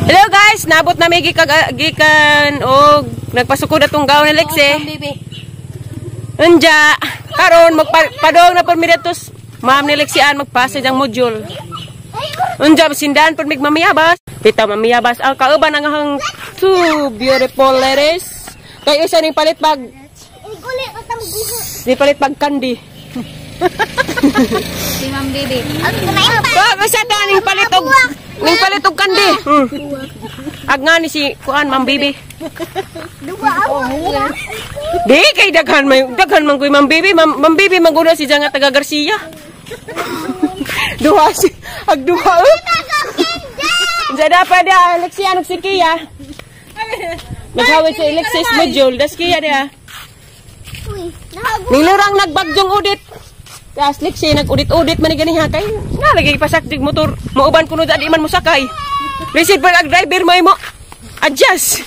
Hello guys, nabot na mi gikan og nagpasukod atong gawon ni Lexie. Unja, karon magpadong na pud mi didto ma'am ni Lexie an magpasa diyang module. Unja sindahan pud mig mamiyabas. Bitaw mamiyabas ang kauban ang ahang two beautiful ladies. Kay isa ning palit bag. Ni palit bag candy. Si Ma'am Bibi. Ba, usa ta ning palit og candy. Ag nga ni si kuan Ma'am Bibi. Di kay daghan may daghan man koy Ma'am Bibi. Ma'am Bibi maguna si nga taga Garcia. Duha si ag duha. Unsa dapat dia Alexia nag si Kia. Naghawid sa Alexis module das Kia dia. Nilurang nagbagyong udit. Tas Lexie nag-udit-udit man ni ganiha kay nalagay pasak dig motor. Mauban kuno di man mosakay. Lisod pa ag driver mo mo. Adjust.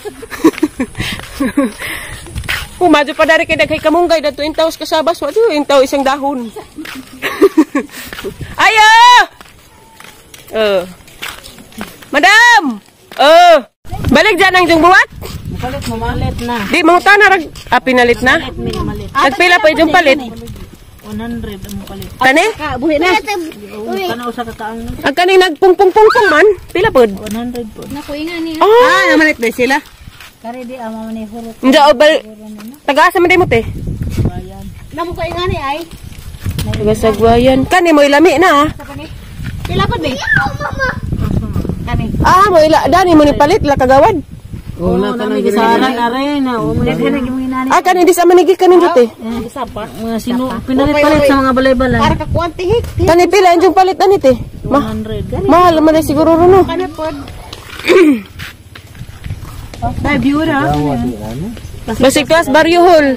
Pumadyo pa dari kay daghay kamunggay dadto intaw sa kasabas wa do intaw isang dahon. Ayo. Madam. Balik dyan ang jung buwat. Palit mo malit na. Di mangutana rag pinalit na. Nagpila pa yung palit. 100 ang palit. Kani? Buhi na. Kana usa ka kaang. Ang kaning nagpungpung-pungpung man, pila pod? 100 pod. Naku, inga niya. Ah, namalit na sila. Kari di ama man ni hurot. Unja obal. Taga-asa man mo te? Bayan. Namo ko inga ni ay. Taga Sagwayan. Kani mo ilami na. Pila pod be? Kani. Ah, mo ila dani mo ni palit la kagawad. Oh, na kanang gisara na rin na. Oh, Ah, kani di sa manigi kanin te. Isa pa. Mga sino pinalit-palit sa mga balay-balay. Para ka kuwantihik. Kani pila ang palit ani te? 100. Mahal man na siguro ro no. Kani pod. Dai biura. Basig class Barrio Hall.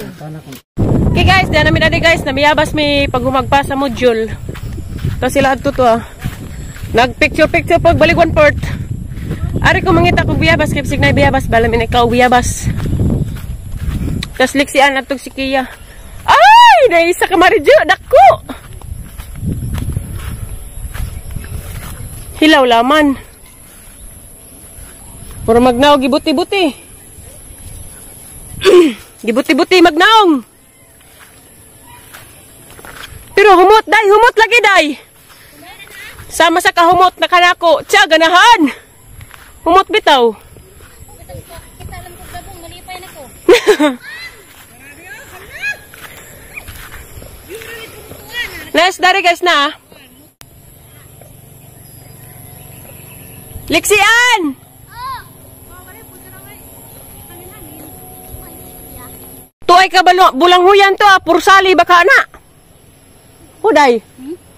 Okay guys, diyan namin adi guys, namiyabas mi paghumagpa sa module. To sila adto to ah. Nagpicture-picture pag balik one port. Ari ko mangita kog biyabas kay bisig na biyabas balam ina ikaw biyabas. Tas liksian atog si Kia. Ay, dai sa kamaridyo dako. Hilaw laman. Puro magnaog gibuti-buti. Gibuti-buti magnaong. Pero humot day, humot lagi day. Sama sa kahumot na kanako. Tiya ganahan. Humot bitaw. Kita alam ko gabong malipay na ko. Nice dari guys na. Liksian. Tuay ka bulanghuyan to ah, pursali baka na. Huday.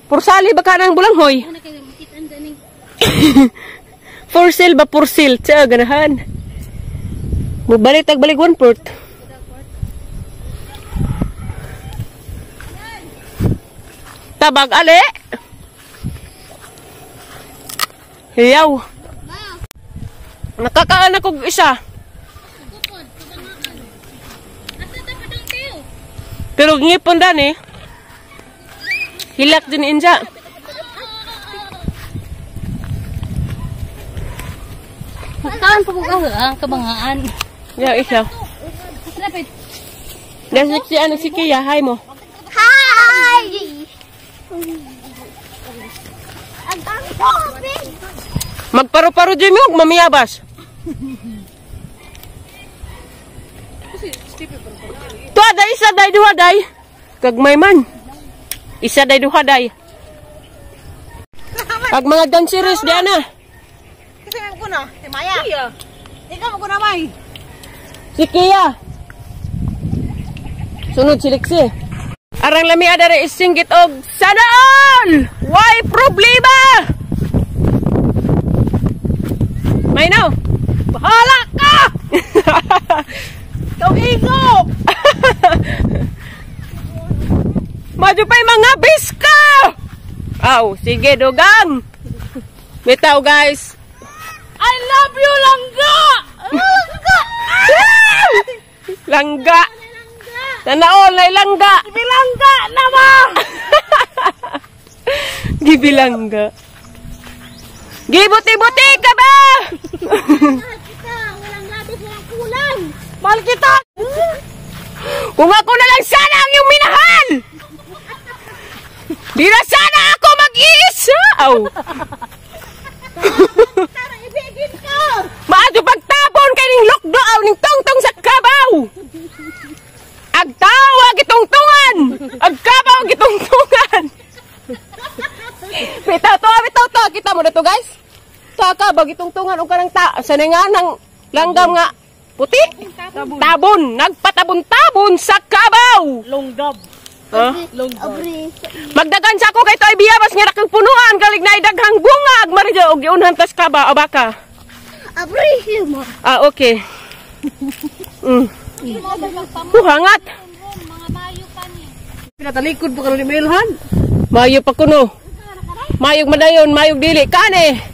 Pursali baka nang bulanghoy. For sale ba for sale? Tiya ganahan. Mubalik tag balik one port. Tabag ale. Hiyaw. Nakakaan ako isa. Pero ngipon dan eh. Hilak din inja. Kaan pa ko ang kabangaan. Ya, isa. Dasik si ano si Kia, hi mo. Hi. Magparo-paro dyan mo, mamiyabas. Tuwa day, isa day, duha day. Kagmay man. Isa day, duha day. Pag mga danceres, di ana. Kasi mo na, si Maya. Ikaw mo na, May. Si Kia. Sunod si Lexie. Arang lami adare isinggit og sana all. Why problema? May no. Bahala ka. Ikaw ingo. Madyo pa'y mga biska. Aw, sige dugang. Bitaw guys. I love you langga. Langga. Langga. Tanaol na langga. Bilangga na ba? Gibilangga. Gibuti-buti ka ba? kabaw gitungtungan og kanang ta sa nga nang langgam nga puti. Tabon, nagpatabon-tabon sa kabaw. Longgab. Ha? Longgab. Magdagan sa ako kay to ay biyabas nga rakang punuan galig na daghang bungag maridyo og giunhan tas kabaw o baka. Abri mo. Ah, okay. Hangat. Pinatalikod pa karon ni Melhan. Mayo pa kuno. Mayog madayon, mayog dili. Kani.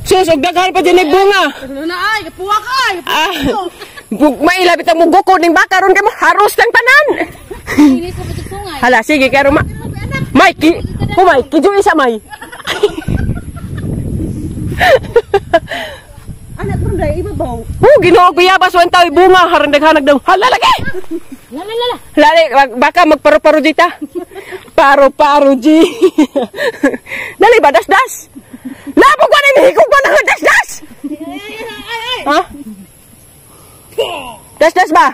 Sus, og daghan pa din bunga. Ano na ay, kapuwa ka ay. Ah, mailapit ang mugukod ning baka ron kay mo haros lang tanan. Hala, sige kay ma. May ki, humay, kidyo isa may. Anak ron dai ibabaw. Oh, Ginoo biyabas wan taw bunga haron daghanag daw. Hala lagi. Lala lala. Lali, baka magparo-paro dita. Paro-paro ji. Dali ba das-das? Labog ba na hikog ba na das-das? Ha? Das-das ba?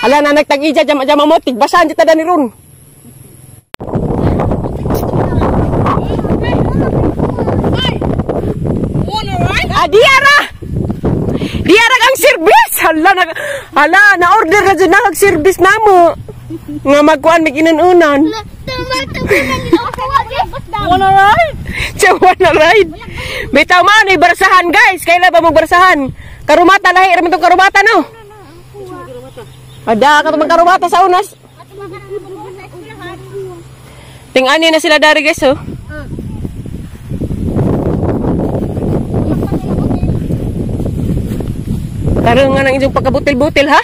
Hala na nagtag-ija jama-jama mo tigbasan dita dani ron. Ah, diara. Diara ang service. Hala na order na jud na ang service namo. Nga magkuan mig inununan. Wanna ride? Siya wanna ride. Bitaw man ay barasahan guys. Kailan ba mo barasahan? Karumata lahi ra man tong karumata no. Ada ka tumang karumata sa unas. Ting-ani na sila dari guys oh. Karon nga nang inyong pagkabutil-butil ha?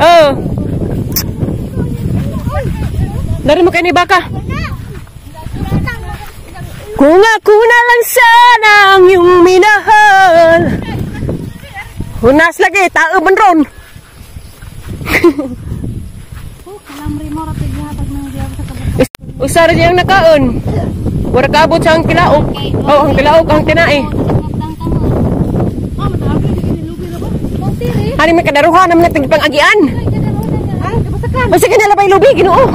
Oh. Dari mo kay ni baka. Kung ako na lang sana ang iyong minahal. Hunas lagi, tao man ron. Usara niyang nakaon. Wala kaabot sa ang kilaok. Oh, ang kilaok, ang tinae. Hani may kadaruhan naman natin pang agian. Basta kinala pa ilubi, Ginoo.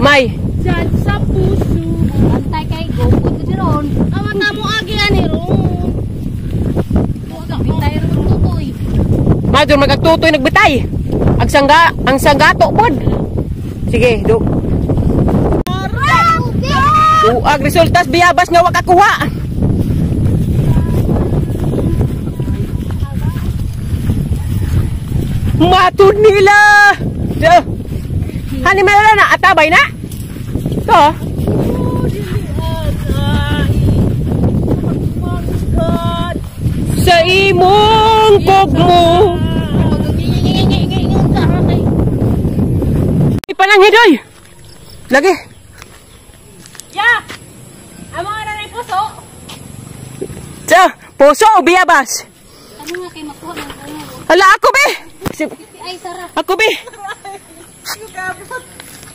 May. Diyan sa puso. Antay kay gopod ko ron. Awan na mo agi ani ron. Bitay ron tutoy. Madur magagtutoy nagbitay. Ang sangga, ang sanggato pod. Sige, do. Uag resultas biyabas nga wa kakuha. Matud nila. Hani malala na atabay na. To. Sa imong kogmo. Ipananghidoy. Lagi. Ya. Amo nga na puso. Sa puso o biyabas? Ano nga kay makuha ng bunga? Hala ako be. Ay sara. Ako be.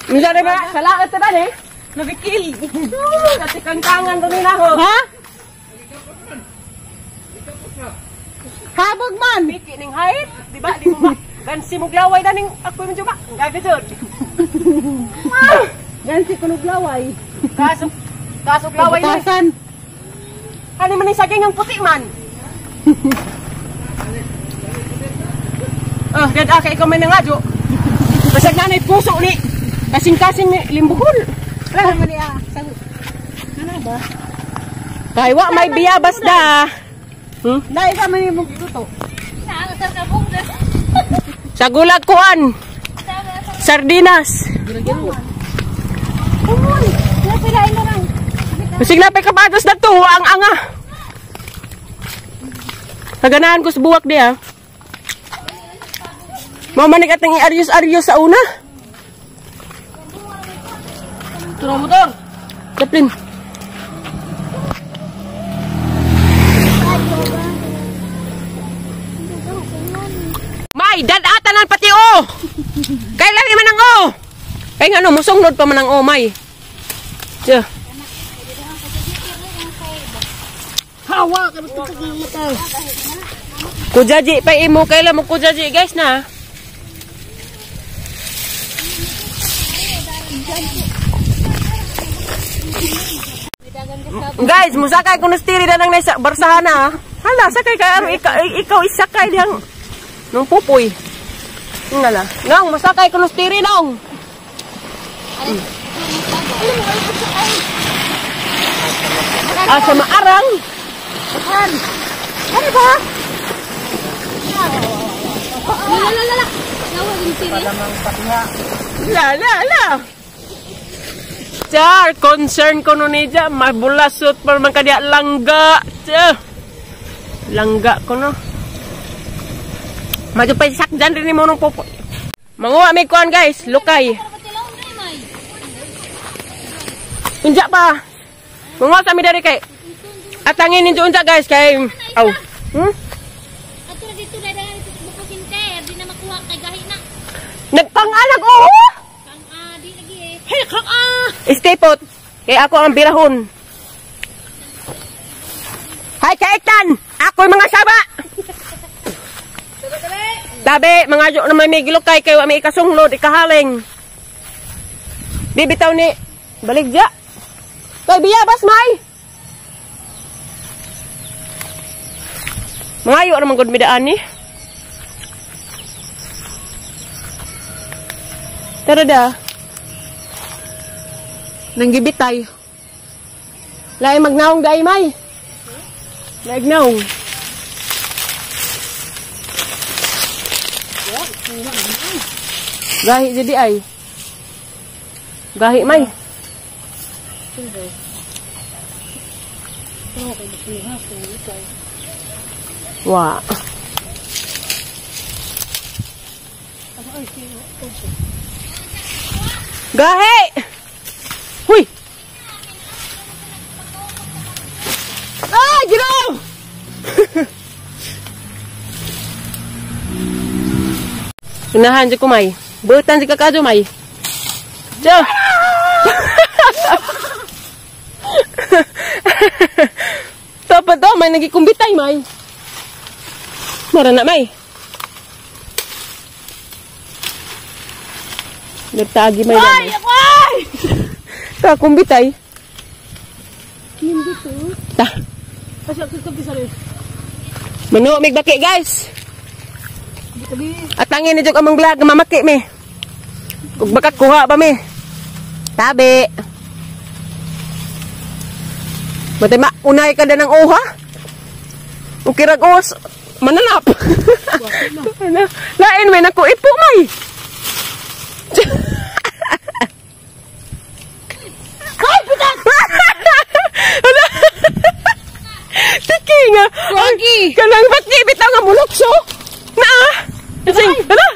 Minsan ba salaot ta eh. Nabikil. Natikangkangan to nila ho. Ha? Habog man. Piki ning height, di ba? Di mo ba? Gansi mo glaway na ning ako mo ba? Gaga jud. Gansi kuno glaway. Kasok kasok laway ni. Butasan. Ano man ning saging ang puti man? Oh, dad kay ikaw man nga jo. Basag na nay puso ni. Kasing-kasing ni limbuhol. Ano man niya? Ano ba? Kay wa may biyabas da. Dai sa man imong luto. Sa gulag kuan. Sardinas. Basig na kabados na to, ang anga. Naganahan ko sa buwak di ah. Mamanig at ang aryos-aryos sa una. Turo motor. Kaplin. May dadatanan pati o. Kailan man ang o. Kay ngano musungnod pa man ang o may. Tiyo. Hawa ka mata. Kujaji pa imo kaila mo kujaji guys na. Guys, musakay ko nustiri na nang nasa barsahana. Hala, sakay ka aro ikaw isakay dihang nung pupoy. Ngala. Nang musakay ko nustiri nong. Ah, sa maarang. Ano ba? La la la. La la la. Char, concern ko nun niya, mabulasot pa man kadiya langga. Char. Langga ko no. Madyo pa sakdan rin mo nung popo. Manguha may kuan guys, lukay. Unja pa. Manguha sa mi diri kay. Atangin ninyo unja guys kay aw. Ato ra dito na dahil sa buko sinter, di na makuha kay gahi na. Nagpangalag oo. Kang di lagi eh. Hey, kang ah. Stay put. Kay ako ang birahon. Hay kaitan, ako'y mga saba. Tabi, mga jo na may gilukay kay wa may ikasunglod, ikahaling. Di bitaw ni balik ja. Kay biya bas may. Mangayo ra man gud midaan ni. Tara da. Nanggibitay. Lain magnaong dai may. Lain naong. Gahi jadi ay. Gahi may. Wa. Gahi. Huy. Ah, Ginoo. Unahan jud ko may. Butan jud ka kadyo may. Jo. Tapat daw may nagikumbitay may. Mara na may. Nagtagi may. Ay, ay! Ta kumbitay. Ta. Mano mig baki guys. Atangin ni jud among vlog mamaki mi. Kung baka kuha pa mi. Tabi. Matay ma unay ka na ng oha. Ukirag os mananap. Lain may nako ipo may. Kay putak. Tiki nga. Lagi. Kanang baki bitaw nga mulokso. Naa. Sing, ala.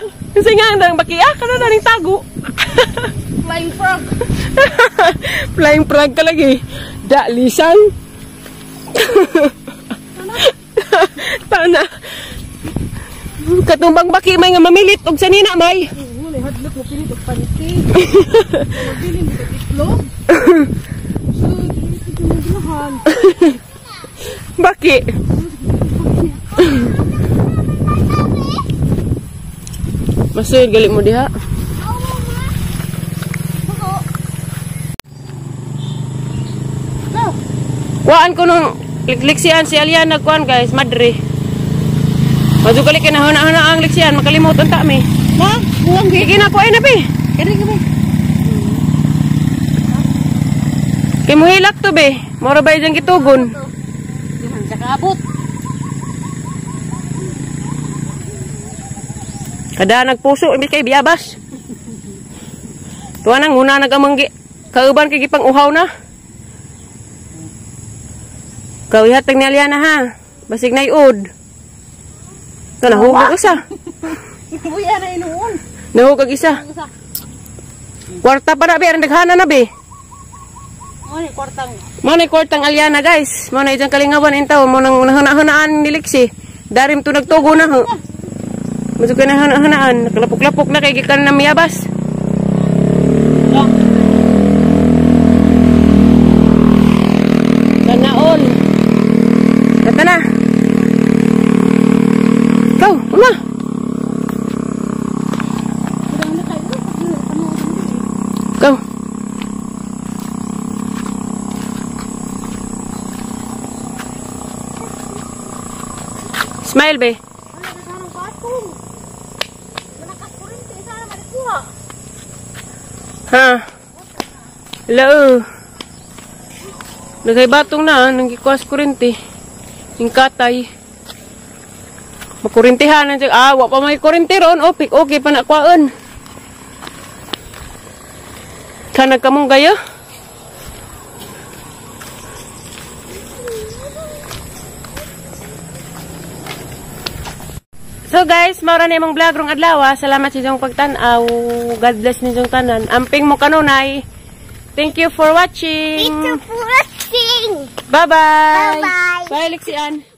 Sing nga ang baki ah, kana na ning tago. Flying frog. Flying frog ka lagi. Da lisan. Tana. Katumbang baki may nga mamilit og sanina may. Wala hadlok mo pilit og panty. Mabilin di itlog. So, Baki. Masuyod gali mo diha. Kuan ko nung liksian si Aliana kuan guys, madre. Madto gali kay nahuna-huna ang liksian, makalimutan ta mi. Ma, buwang gi. Sige na ko ay na be. Kani ka be. Kay muhilak to be. Mora ba diyang gitugon? Sa kaabot. Kada nagpuso imbis kay biyabas. Tuwa nang una nagamanggi kauban kay gipang uhaw na. Kawihat tag ni Aliana ha. Basig nayod. To nahugag isa. Buya na inuon. Nahugag isa. Kwarta pa na be, ang daghana na be. Mo ni kwartang. Mo ni kwartang Aliana guys. Mo na ijang kalingawan intaw mo nang hunahunaan ni Lixie. Darim to nagtugo na ho. Mo ka na hunahunaan, nakalapok-lapok na kay gikan na miyabas. Tanaon. Tata na. Go. Smile, be. Ha? Hello. Nagay batong na, nangikuas kurente. Yung katay. Makurintihan na siya. Ah, wa pa may kurente ron. Okay, okay pa na kwaon. Kanag kamong gayo? So guys, maura na imong vlog rong adlaw. Salamat sa inyong pagtan-aw. God bless ninyong tanan. Amping mo kanunay. Thank you for watching. Thank you for watching. Bye-bye. Bye-bye. Bye, Lixian.